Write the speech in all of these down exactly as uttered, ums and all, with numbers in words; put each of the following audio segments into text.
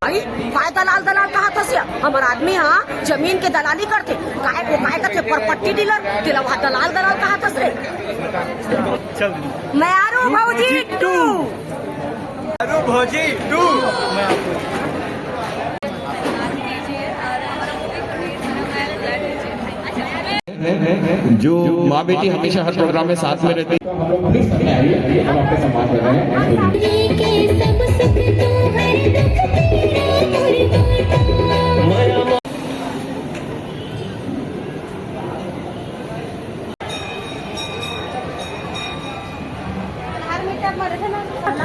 भाई, काय दलाल दलाल कहाथस या? हमर आदमी हा जमीन के दलाली करथे। काय वो काय करथे? प्रॉपर्टी डीलर, तेला वहाँ दलाल दलाल कहाथस रे। चल। मयारू भौजी टू। मयारू भौजी टू। जो माँ बेटी हमेशा हर प्रोग्राम में साथ में रहती है। तो हम लोग प्लीज सामने आइए, हम आपका सम्मान कर रहे हैं।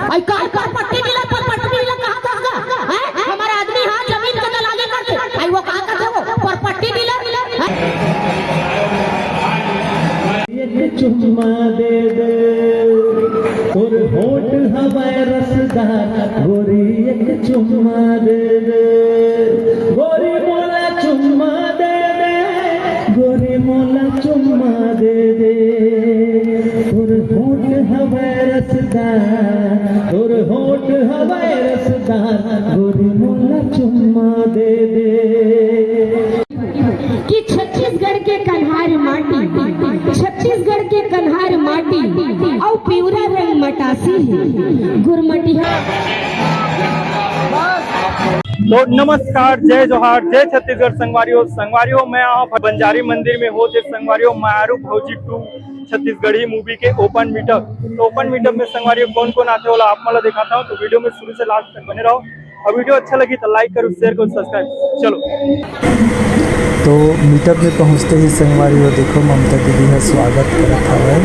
आई का, का पट्टी डीलर, पर पट्टी डीलर कहाँ था का? हैं? हमारा आदमी हाँ जमीन का दलाली करते। आई वो कहाँ करते वो? पर पट्टी डीलर, हैं? एक चुम्मा दे दे, तोर होठ हवाए रसदार, गोरी एक चुम्मा दे दे, गोरी मोला चुम्मा दे दे, गोरी मोला चुम्मा दे दे, तोर होठ हवाए रसदार, तोर होठ हवाए रसदार, गोरी मोला चुम्मा दे दे। कि छत्तीसगढ़ के कन्हार माटी, छत्तीसगढ़ के कन्हार माटी, अउ पिवरा रंग मटासी हे, गुरमटिहा। तो नमस्कार, जय जोहार, जय छत्तीसगढ़ संगवारी हो। संगवारी हो, मैं आया हूँ बंजारी मंदिर में होत हे संगवारी हो, मयारू भौजी टू छत्तीसगढ़ी मूवी के ओपन मीटअप। तो ओपन मीटअप में संगवारी हो कौन कौन आथे ओला आप मन ला दिखाता हूँ, तो वीडियो में शुरू से लास्ट तक बने रहो। और वीडियो अच्छा लगी तो लाइक करो, शेयर करो, सब्सक्राइब। चलो। तो मीटअप में पहुंचते ही संगवारी हो देखो ममता दीदी ह स्वागत करत हवय।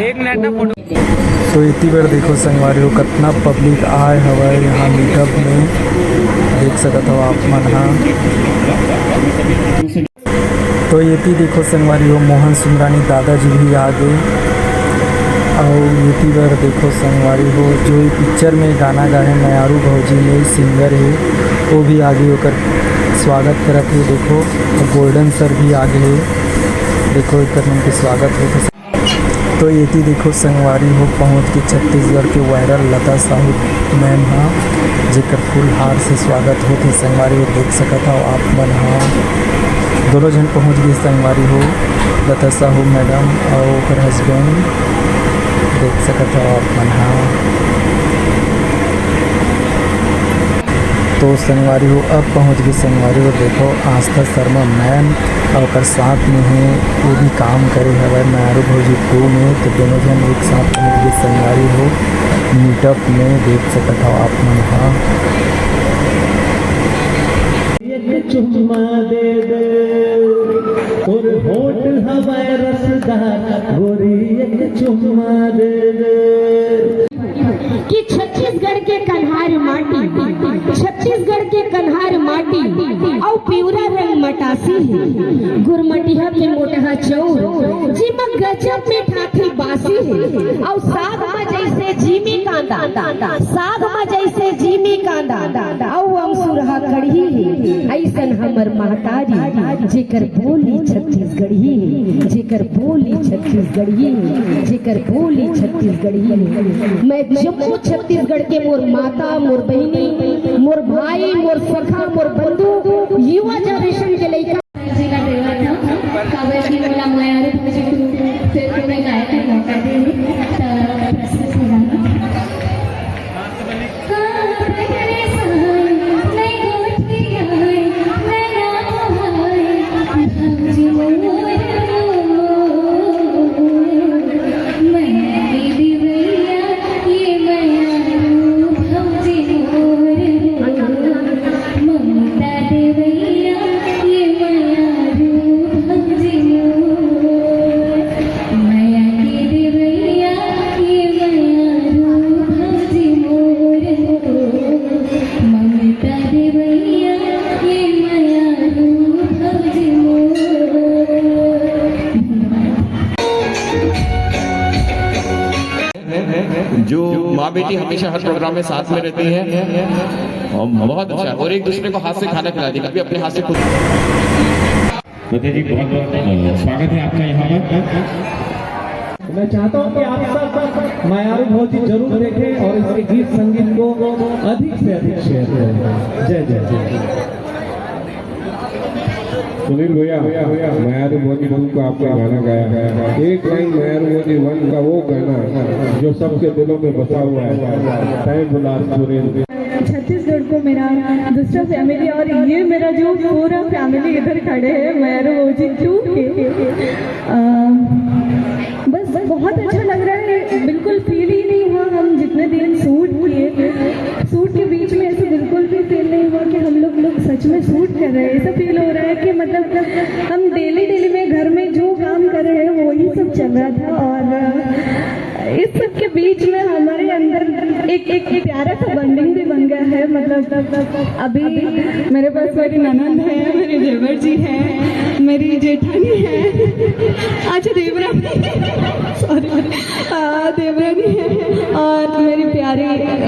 एक मिनट ना फोटो। तो इतनी बार देखो संगवारी हो कतना पब्लिक आए हवय यहाँ मीटअप में, देख सकत हो आप मन हा। तो एती देखो संगवारी हो, मोहन सुंदरानी दादाजी भी आ गे। अउ एती बर देखो संगवारी हो, जो ये पिक्चर में गाना गाए हे मयारू भौजी में सिंगर हे, वो भी आ गे, ओकर स्वागत करत हे। देखो गोल्डन सर भी आ गे हे, देखो एकर मन के स्वागत होत हे। तो एती देखो संगवारी हो, पहुंच के छत्तीसगढ़ के वायरल लता साहू मैम हा, जेकर फूल हार से स्वागत होत हे। संगवारी हो, देख सकत हव आप मन हा, दोनों झन पहुंच गे संगवारी हो, लता साहू मैडम अउ ओकर हस्बैंड, देख सकत हव आप मन हा। तो संगवारी हो, अब पहुंच गे संगवारी हो, देखो आस्था शर्मा मैम अउ ओकर साथ में हे, वो भी काम करे हवय मयारू भौजी टू में। तो दोनों झन एक साथ पहुंच गे संगवारी हो, मीटअप में देख सकत हव आप मन हा। एक चुम्मा दे दे, तोर होठ हवाए रसदार, गोरी एक चुम्मा दे दे। कि छत्तीसगढ़ के कन्हार माटी, छत्तीसगढ़ के कन्हार माटी, अउ पिवरा रंग मटासी हे, गुरमटिहा के मोटहा चौर, जेमा गजब मीठाथे बासी हे, अउ साग म जइसे जीमी कांदा, साग म जइसे जीमी कांदा, अउ अमसुरहा कड़ही हे, अइसन हमर महतारी, जेकर बोली छत्तीसगढ़ी हे, जेकर बोली छत्तीसगढ़ी हे, जेकर बोली छत्तीसगढ़ी हे। मैं जम्मो छत्तीसगढ़ के मोर माता, मोर बहिनी, मोर भाई, मोर सखा, मोर बंधु, युवा जनरेशन के लइका। जिला देवत हूँ, काबर की मोला मयारू भौजी टू फिल्म में गायक का मौका दे, तो प्रस्तुत हो जाना। जो माँ बेटी हमेशा हर प्रोग्राम में साथ में रहती है, बहुत अच्छा है। और एक दूसरे को हाथ से खाना खिलाती है, कभी अपने हाथ से खुद। जी, बहुत बहुत स्वागत है आपका यहाँ पर। मैं चाहता हूँ कि आप सब मयारू भौजी जरूर देखें और इसके गीत संगीत को अधिक से अधिक शेयर करें। जय जय। सुनील भैया, मयारू भौजी टू का आपने गाना गाया, एक लाइन मयारू भौजी वन का वो गाना जो सबके दिलों में बसा हुआ है, तय गुलाब सुरेंद्र। छत्तीसगढ़ को मेरा दूसरा फैमिली, और ये मेरा जो पूरा फैमिली इधर खड़े हैं मयारू भौजी टू के। अ, बस बहुत अच्छा लग रहा है, बिल्कुल फील ही नहीं हुआ। हम जितने दिन शूट किए, शूट के बीच में ऐसे बिल्कुल भी फील नहीं हुआ कि हम लोग लोग सच में शूट कर रहे हैं। ऐसा फील हो रहा है कि मतलब हम डेली डेली में घर में जो काम कर रहे हैं वही सब चल रहा था, और इस सब के बीच में हमारे अंदर एक एक प्यारा सा बॉन्डिंग भी बन गया है। मतलब अभी मेरे पास मेरी ननंद है, मेरे देवर जी हैं, मेरी जेठानी है, अच्छा देवरानी, सॉरी, देवरानी है, और मेरी प्यारी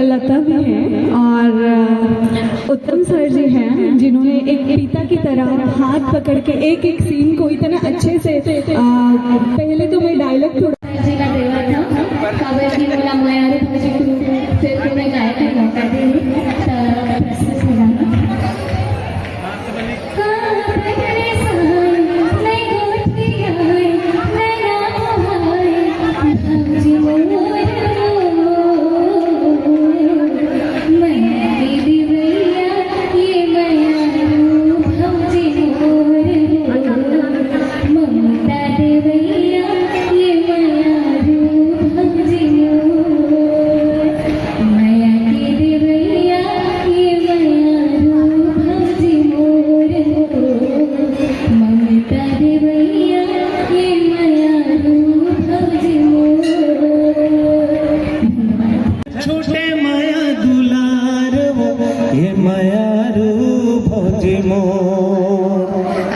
लता भी है, और अ, उत्तम सर जी हैं जिन्होंने एक पिता की तरह हाथ पकड़ के एक एक सीन को इतना अच्छे से अ, पहले तो मैं डायलॉग थोड़ा जी का देवा था, काबर की मोला मयारू भौजी टू फिर तुम्हें गायक का मौका देंगे, तो प्रस्तुत हो जाना। छोटे मया दुलार वो, ये मयारू भौजी मोर।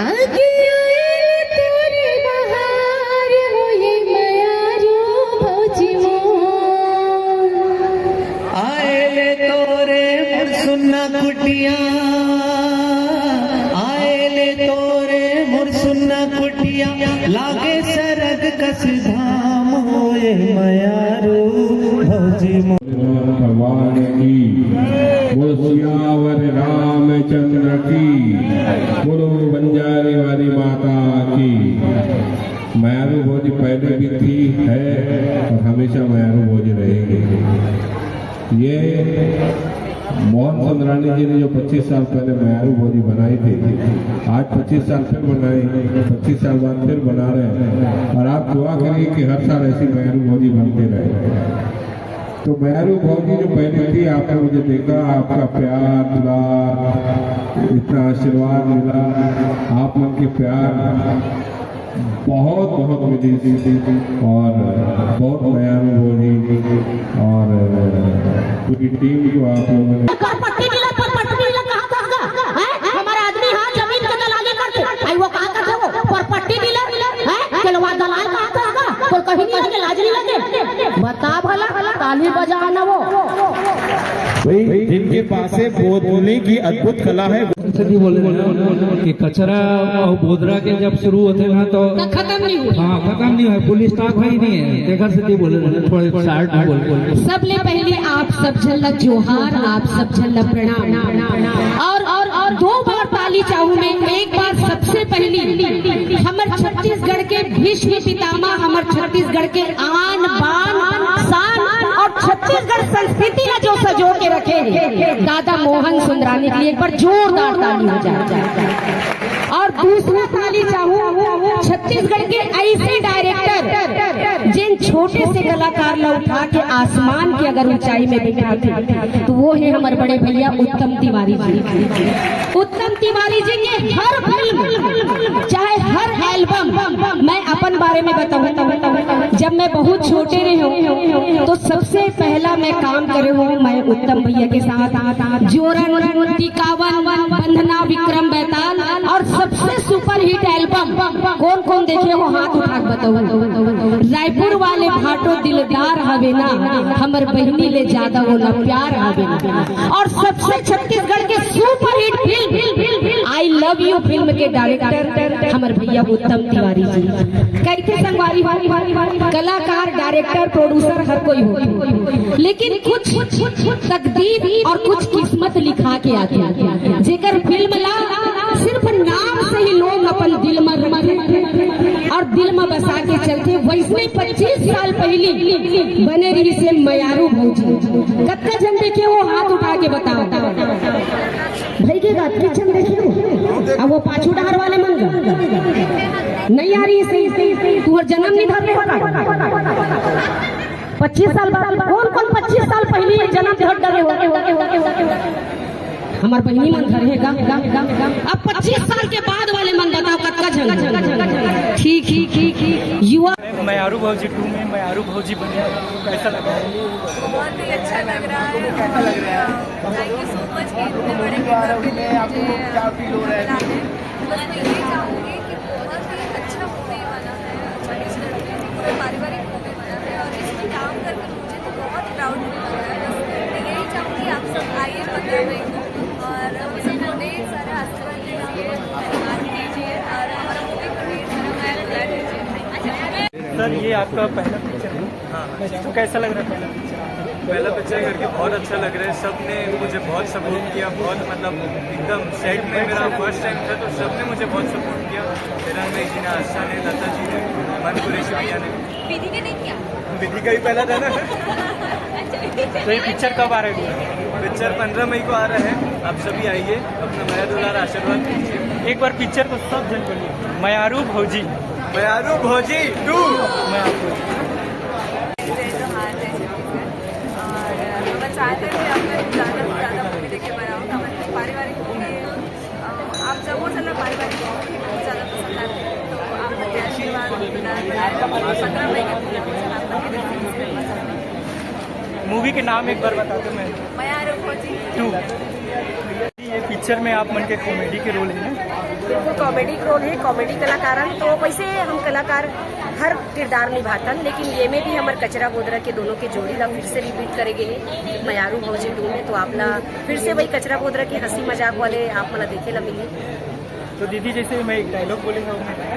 आगे आए तोरे बहार हो, ये मयारू भौजी मोर। आए ले तोरे मोर सुन्ना कुटिया, आए ले तोरे मोर सुन्ना कुटिया, लागे सरग कस धाम हो, ये मयारू भौजी मोर। भगवान की, बोलो सियावर रामचंद्र की, बोलो बंजारी वाली माता की। मयारू भौजी पहले भी थी, है और हमेशा मयारू भौजी रहेगी। ये मोहन सुंदरानी जी ने जो पच्चीस साल पहले मयारू भौजी बनाई थी, आज पच्चीस साल फिर बनाई, पच्चीस साल बाद फिर बना रहे हैं। और आप दुआ करिए कि हर साल ऐसी मयारू भौजी बनते रहे। तो मयारू भौजी जो पहले थी, आपने मुझे देखा, आपका प्यार दुलार, इतना आशीर्वाद मिला, आप मन के प्यार बहुत बहुत मिली, और बहुत मयारू भौजी और पूरी टीम को आप लोगों ने। परपट्टी डीलर, परपट्टी डीलर कहाँ था? हैं? हमारा आदमी हाँ जमीन के दलाली करते। भाई वो कहाँ करते वो? परपट्टी डीलर, हैं? केलवा दलाल कहाँ था? कोई कहीं नहीं लगे, लाज नहीं लगे। बता भला, ताली बजा ना वो। भाई, जिनके पास है बोलने की अद्भुत कला है। सदी बोले ना कि कचरा और बोदरा के जब शुरू होते ना तो तो खत्म नहीं हुई। हाँ, खत्म नहीं हुआ। पुलिस स्टाफ है ही नहीं है, तेकर सदी बोले ना, थोड़े शार्ट में बोल, बोल। सबले पहले आप सब झन ला जोहार, आप सब झन ला प्रणाम। और, और, और दो बार ताली चाहूँ मैं। एक बार सबसे पहली हमर छत्तीसगढ़ के भीष्म पितामह, हमर छत्तीसगढ़ के आन बान शान और छत्तीसगढ़ संस्कृति ला जो सजो के रखे हैं, दादा मोहन सुंदरानी के लिए एक बार जोरदार ताली हो जाए। और दूसरा ताली चाहूँ छत्तीसगढ़ के ऐसे डायरेक्टर जिन छोटे से कलाकार ला उठा के आसमान की अगर ऊंचाई में बिठाते तो वो है हमारे बड़े भैया उत्तम तिवारी जी। उत्तम तिवारी जी के हर फिल्म, चाहे हर एल्बम, मैं अपन बारे में बताऊं, जब मैं बहुत छोटे रहे हूँ तो सबसे पहला मैं काम करे हूँ मैं उत्तम भैया के साथ, जोरन, टिकावन, बंधना, विक्रम बेताल, और सबसे सुपर हिट एल्बम कोन कोन देखे हो, हाथ उठा के बताओ। रायपुर वाले भाटो दिलदार हवे ना, हमर बहिनी ले ज्यादा ओला प्यार हवे ना। और सबसे छत्तीसगढ़ के superhit film I love you film के डायरेक्टर हमर भैया उत्तम तिवारी जी। कइसे संगवारी हो, कलाकार, डायरेक्टर, प्रोड्यूसर हर कोई हो, लेकिन कुछ तकदीर और कुछ किस्मत लिखा के आथे, जेकर फिल्म ला सिर्फ नाम से ही लोग अपन दिल में रखथे और दिल में बसा के चलथे। वइसने पच्चीस साल पहिली बने रहिसे मयारू भौजी। कतका झन देखे हो, हाथ उठा के बताओ। भई के गा, कितने झन देखे हो? अब वो पाछू डहर वाले मन गा। नहीं आ रही सही, सही, सही। तुहर जन्म नहीं धरने होगा। पच्चीस साल बाद, कोन कोन पच्चीस साल पहिली जन्म धर डरे हो? हमर बहिनी मन घर हे का? अब पच्चीस साल के बाद वाले मन बताओ, कतका झन? ठीक, ठीक, ठीक, ठीक। युवा मयारू भौजी टू में मयारू भौजी बने, कैसा लगा? बहुत ही अच्छा लग रहा है। कैसा लग रहा है? Thank you so much कि इतने बड़े किरदार के लिए मुझे बुलाया है। बस मैं ये चाहूँगी कि बहुत ही अच्छा मूवी बना है, अच्छा डिजिटल मूवी, पूरा पारिवारिक मूवी बना है और इसमें काम कर कर मुझे तो बहुत प्राउड फील हो रहा है। बस मैं यही चाहूँगी आप सब आइए पंद्रह मई को और मुझे ढेर सारा आशीर्वाद दीजिए, प्यार कीजिए और हमारा मूवी को ढेर सारा प्यार दुलार दीजिए। सर, ये आपका पहला पिक्चर है, तो कैसा लग रहा है पहला पिक्चर? पहला पिक्चर करके बहुत अच्छा लग रहा है। सबने मुझे बहुत सपोर्ट किया, बहुत मतलब एकदम सेट में मेरा फर्स्ट टाइम था, तो सबने मुझे बहुत सपोर्ट किया। किरण भाई जी ने, आशा ने, लता जी ने, मन कुरैशी भैया ने। विधि ने नहीं किया? विधि का ही पहला था ना। तो ये पिक्चर कब आ रहा है? पिक्चर पंद्रह मई को आ रहा है, आप सभी आइए, अपना मया दुलार आशीर्वाद दीजिए। एक बार पिक्चर को सब जन बोलिए, मयारू भौजी। मयारू भौजी टू। मैं आपको जय जोहार, जय छत्तीसगढ़। और मैं चाहता हूँ कि आप लोग ज़्यादा से ज़्यादा मूवी देखे बनाओ, हमारे पारिवारिक मूवी है। अ, आप जब वो चलना पारिवारिक मूवी बहुत ज़्यादा पसंद आते हैं, तो आप लोग के आशीर्वाद, दुलार बनाए रखें। पंद्रह मई के पूरे पोस्टर आप लोग के लिए रिलीज करना चाहते हैं। मूवी के नाम एक बार बता दो मैं। मयारू भौजी टू। ये पिक्चर में आप मन के कॉमेडी के रोल है ना? बिल्कुल कॉमेडी के रोल है, कॉमेडी कलाकार हन। तो वैसे हम कलाकार हर किरदार निभाथन, लेकिन ये में भी हमर कचरा बोदरा के दोनों के जोड़ी ला फिर से रिपीट करे गे हे मयारू भौजी टू में। तो आप ला फिर से वही कचरा बोदरा के हंसी मजाक वाले आप मन ला देखे ला मिली। तो दीदी, जैसे मैं एक डायलॉग बोले हूँ,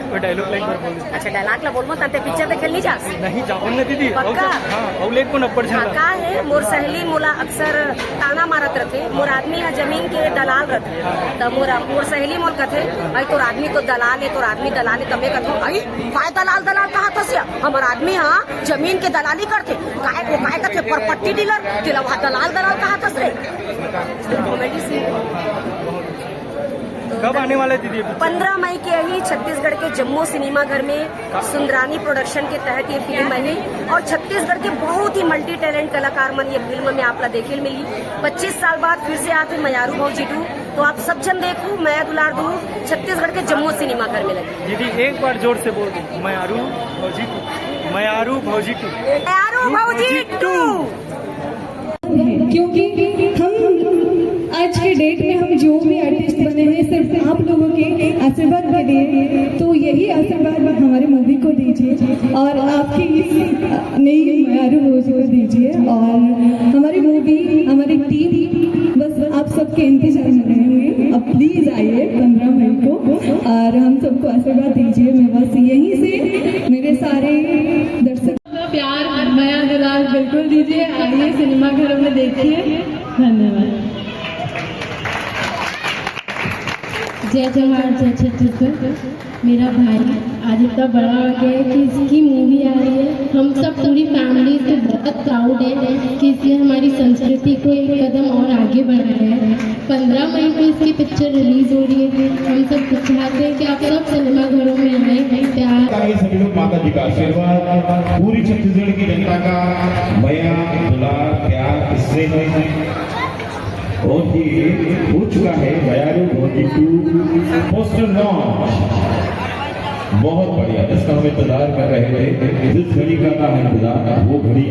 वो डायलॉग लाइन पर बोलो। अच्छा, डायलॉग ला बोलबो, तब ते पिक्चर देखे नहीं जा? नहीं, जाओ ना दीदी। पक्का? और तो, हाँ, और लेट को नब्बड़ हाँ, झगड़ा। का है, मोर सहेली मोला अक्सर ताना मारत रथे, मोर आदमी ह जमीन के दलाल रथे, त मोर, मोर सहेली मोल कथे, "भाई, तोर आदमी तो दलाल है, तोर आदमी दलाल है।" तब मैं कथों, "भाई, काय दलाल, दलाल कहाथस या? हमर आदमी ह जमीन के दलाली करथे।" "काय, वो काय कथे, प्रॉपर्टी डीलर?" "तेला वहाँ दलाल, दलाल कहाथस रे?" Comedy scene. कब आने वाला है दीदी ये पिक्चर? पंद्रह मई के ही छत्तीसगढ़ के जम्मो सिनेमा घर में सुंदरानी प्रोडक्शन के तहत ये फिल्म बनी और छत्तीसगढ़ के बहुत ही मल्टी टैलेंट कलाकार मन ये फिल्म में आप ला देखे ल मिली। पच्चीस साल बाद फिर से आथे मयारू भौजी टू, तो आप सब झन देखो, मया दुलार दो, छत्तीसगढ़ के जम्मो सिनेमा घर में लगी। दीदी, एक बार जोर से बोल दो, मयारू भौजी टू, मयारू भौजी टू। मयारू भौजी टू। क्योंकि हम आज के डेट में हम जो भी आर्टिस्ट बने हैं, सिर्फ आप लोगों के आशीर्वाद के लिए। तो यही आशीर्वाद हमारे मूवी को दीजिए और आपकी इस नई मयारू भौजी को दीजिए। और हमारी मूवी, हमारी टीम बस आप सबके इंतजार में रहेंगे। अब प्लीज आइए पंद्रह मई को और हम सबको आशीर्वाद दीजिए। मैं बस यहीं से मेरे सारे दर्शक प्यार, मया दुलार बिल्कुल दीजिए। आइए सिनेमा घरों में देखिए। धन्यवाद। जय जोहार, जय छत्तीसगढ़। मेरा भाई आज इतना बड़ा हो गया है कि इसकी मूवी आ रही है। हम सब पूरी फैमिली से बहुत प्राउड है कि इसने हमारी संस्कृति को एक कदम और आगे बढ़ाया है। पंद्रह मई को इसकी पिक्चर रिलीज हो रही है। हम सब चाहते हैं कि आप सब सिनेमा घरों में आए। प्यार का ये सभी लोग माता जी का आशीर्वाद, पूरी छत्तीसगढ़ की जनता का मया, दुलार, प्यार, स्नेह और ये हो चुका है मयारू भौजी टू पोस्टर लॉन्च। बहुत बढ़िया, जिसका हम इंतजार कर रहे थे, जिस घड़ी का था इंतजार, वो घड़ी